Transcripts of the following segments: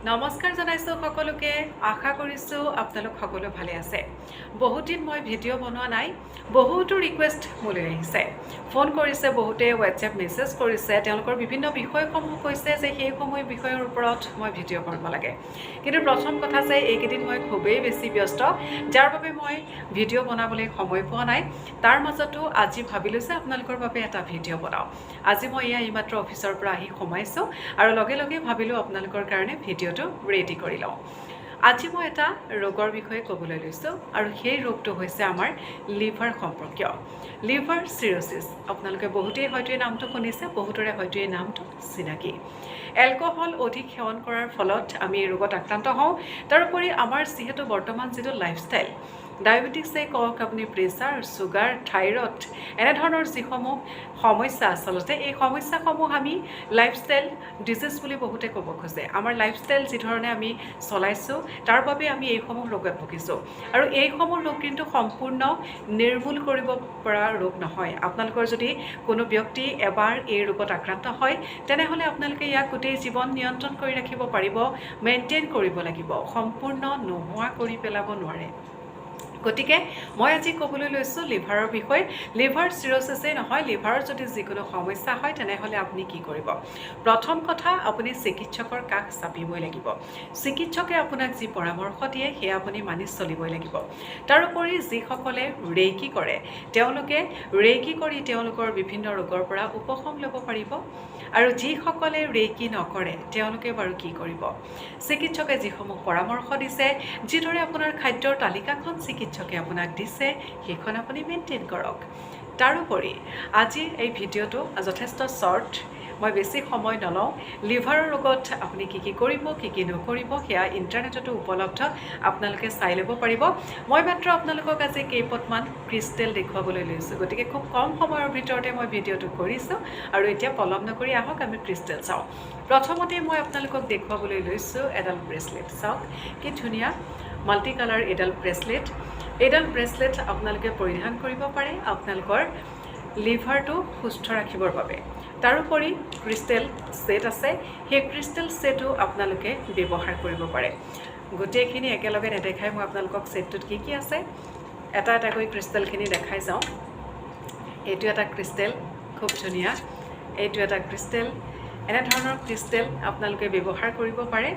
নমস্কাৰ জনাইছোঁ সকলোকে। আশা কৰিছোঁ আপোনালোক সকলো ভালে আছে। বহুত দিন মই ভিডিঅ' বনোৱা নাই। বহুতো ৰিকুৱেষ্ট মোলৈ আহিছে, ফোন কৰিছে বহুতে, হোৱাটছএপ মেছেজ কৰিছে। তেওঁলোকৰ বিভিন্ন বিষয়সমূহ কৈছে যে সেইসমূহ বিষয়ৰ ওপৰত মই ভিডিঅ' কৰিব লাগে। কিন্তু প্ৰথম কথা যে এইকেইদিন মই খুবেই বেছি ব্যস্ত, যাৰ বাবে মই ভিডিঅ' বনাবলৈ সময় পোৱা নাই। তাৰ মাজতো আজি ভাবিলোঁ যে আপোনালোকৰ বাবে এটা ভিডিঅ' বনাওঁ। আজি মই এয়া এইমাত্ৰ অফিচৰ পৰা আহি সোমাইছোঁ আৰু লগে লগে ভাবিলোঁ আপোনালোকৰ কাৰণে ভিডিঅ'টো ৰেডি কৰি লওঁ। আজি মই এটা ৰোগৰ বিষয়ে ক'বলৈ লৈছোঁ আৰু সেই ৰোগটো হৈছে আমাৰ লিভাৰ সম্পৰ্কীয়, লিভাৰ চিৰ'চিছ। আপোনালোকে বহুতেই হয়তো এই নামটো শুনিছে, বহুতৰে হয়তো এই নামটো চিনাকি। এলকহল অধিক সেৱন কৰাৰ ফলত আমি এই ৰোগত আক্ৰান্ত হওঁ। তাৰোপৰি আমাৰ যিহেতু বৰ্তমান যিটো লাইফষ্টাইল, ডায়েবেটিক্সেই কওক আপুনি, প্ৰেছাৰ, চুগাৰ, থাইৰয়ড, এনেধৰণৰ যিসমূহ সমস্যা, আচলতে এই সমস্যাসমূহ আমি লাইফষ্টাইল ডিজিজ বুলি বহুতে ক'ব খোজে। আমাৰ লাইফষ্টাইল যিধৰণে আমি চলাইছোঁ, তাৰ বাবে আমি এইসমূহ ৰোগত ভুগিছোঁ। আৰু এইসমূহ ৰোগ কিন্তু সম্পূৰ্ণ নিৰ্মূল কৰিব পৰা ৰোগ নহয়। আপোনালোকৰ যদি কোনো ব্যক্তি এবাৰ এই ৰোগত আক্ৰান্ত হয়, তেনেহ'লে আপোনালোকে ইয়াক গোটেই জীৱন নিয়ন্ত্ৰণ কৰি ৰাখিব পাৰিব, মেইনটেইন কৰিব লাগিব, সম্পূৰ্ণ নোহোৱা কৰি পেলাব নোৱাৰে। গতিকে মই আজি ক'বলৈ লৈছোঁ লিভাৰৰ বিষয়ে। লিভাৰ চিৰ'চিছেই নহয়, লিভাৰৰ যদি যিকোনো সমস্যা হয়, তেনেহ'লে আপুনি কি কৰিব? প্ৰথম কথা, আপুনি চিকিৎসকৰ কাষ চাপিবই লাগিব। চিকিৎসকে আপোনাক যি পৰামৰ্শ দিয়ে, সেয়া আপুনি মানি চলিবই লাগিব। তাৰোপৰি যিসকলে ৰেইকি কৰে, তেওঁলোকে ৰেইকি কৰি তেওঁলোকৰ বিভিন্ন ৰোগৰ পৰা উপশম ল'ব পাৰিব। আৰু যিসকলে ৰেইকি নকৰে, তেওঁলোকে বাৰু কি কৰিব? চিকিৎসকে যিসমূহ পৰামৰ্শ দিছে, যিদৰে আপোনাৰ খাদ্যৰ তালিকাখন চিকিৎসকে আপোনাক দিছে, সেইখন আপুনি মেইনটেইন কৰক। তাৰোপৰি আজি এই ভিডিঅ'টো যথেষ্ট শ্বৰ্ট, মই বেছি সময় নলওঁ। লিভাৰৰ ৰোগত আপুনি কি কি কৰিব, কি কি নকৰিব, সেয়া ইণ্টাৰনেটতো উপলব্ধ, আপোনালোকে চাই ল'ব পাৰিব। মই মাত্ৰ আপোনালোকক আজি কেইপদমান ক্ৰিষ্টেল দেখুৱাবলৈ লৈছোঁ। গতিকে খুব কম সময়ৰ ভিতৰতে মই ভিডিঅ'টো কৰিছোঁ আৰু এতিয়া পলম নকৰি আহক, আমি ক্ৰিষ্টেল চাওঁ। প্ৰথমতে মই আপোনালোকক দেখুৱাবলৈ লৈছোঁ এডাল ব্ৰেচলেট। চাওক, কি ধুনীয়া মাল্টি কালাৰ এডাল ব্ৰেচলেট। এইডাল ব্ৰেচলেট আপোনালোকে পৰিধান কৰিব পাৰে আপোনালোকৰ লিভাৰটো সুস্থ ৰাখিবৰ বাবে। তাৰোপৰি ক্ৰিষ্টেল ছেট আছে, সেই ক্ৰিষ্টেল ছেটো আপোনালোকে ব্যৱহাৰ কৰিব পাৰে। গোটেইখিনি একেলগে নেদেখাই মই আপোনালোকক ছেটটোত কি কি আছে এটা এটাকৈ ক্ৰিষ্টেলখিনি দেখাই যাওঁ। এইটো এটা ক্ৰিষ্টেল, খুব ধুনীয়া। এইটো এটা ক্ৰিষ্টেল। এনেধৰণৰ ক্ৰিষ্টেল আপোনালোকে ব্যৱহাৰ কৰিব পাৰে।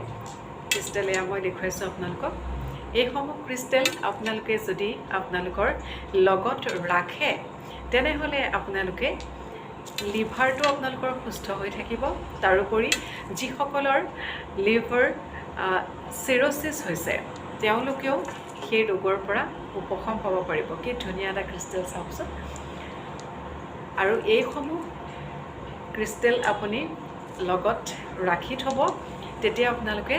ক্ৰিষ্টেল এয়া মই দেখুৱাইছোঁ আপোনালোকক। এইসমূহ ক্ৰিষ্টেল আপোনালোকে যদি আপোনালোকৰ লগত ৰাখে, তেনেহ'লে আপোনালোকে লিভাৰটো আপোনালোকৰ সুস্থ হৈ থাকিব। তাৰোপৰি যিসকলৰ লিভাৰ চিৰ'চিছ হৈছে, তেওঁলোকেও সেই ৰোগৰ পৰা উপশম পাব পাৰিব। কি ধুনীয়া এটা ক্ৰিষ্টেল চাওকচোন। আৰু এইসমূহ ক্ৰিষ্টেল আপুনি লগত ৰাখি থ'ব, তেতিয়া আপোনালোকে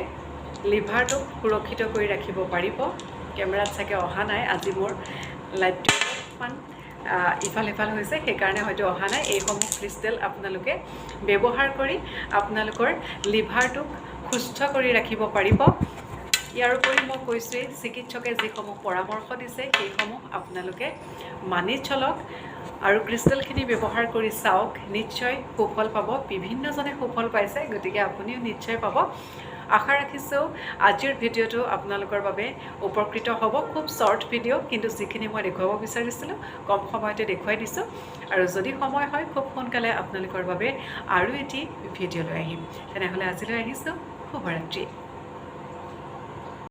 লিভাৰটোক সুৰক্ষিত কৰি ৰাখিব পাৰিব। কেমেৰাত চাগে অহা নাই, আজি মোৰ লাইটটো অলপমান ইফাল সিফাল হৈছে, সেইকাৰণে হয়তো অহা নাই। এইসমূহ ক্ৰিষ্টেল আপোনালোকে ব্যৱহাৰ কৰি আপোনালোকৰ লিভাৰটোক সুস্থ কৰি ৰাখিব পাৰিব। ইয়াৰ উপৰি মই কৈছোঁৱেই, চিকিৎসকে যিসমূহ পৰামৰ্শ দিছে, সেইসমূহ আপোনালোকে মানি চলক আৰু ক্ৰিষ্টেলখিনি ব্যৱহাৰ কৰি চাওক, নিশ্চয় সুফল পাব। বিভিন্নজনে সুফল পাইছে, গতিকে আপুনিও নিশ্চয় পাব। আশা ৰাখিছোঁ আজিৰ ভিডিঅ'টো আপোনালোকৰ বাবে উপকৃত হ'ব। খুব শ্বৰ্ট ভিডিঅ', কিন্তু যিখিনি মই দেখুৱাব বিচাৰিছিলোঁ, কম সময়তে দেখুৱাই দিছোঁ। আৰু যদি সময় হয়, খুব সোনকালে আপোনালোকৰ বাবে আৰু এটি ভিডিঅ' লৈ আহিম। তেনেহ'লে আজিলৈ আহিছোঁ, শুভৰাত্ৰি।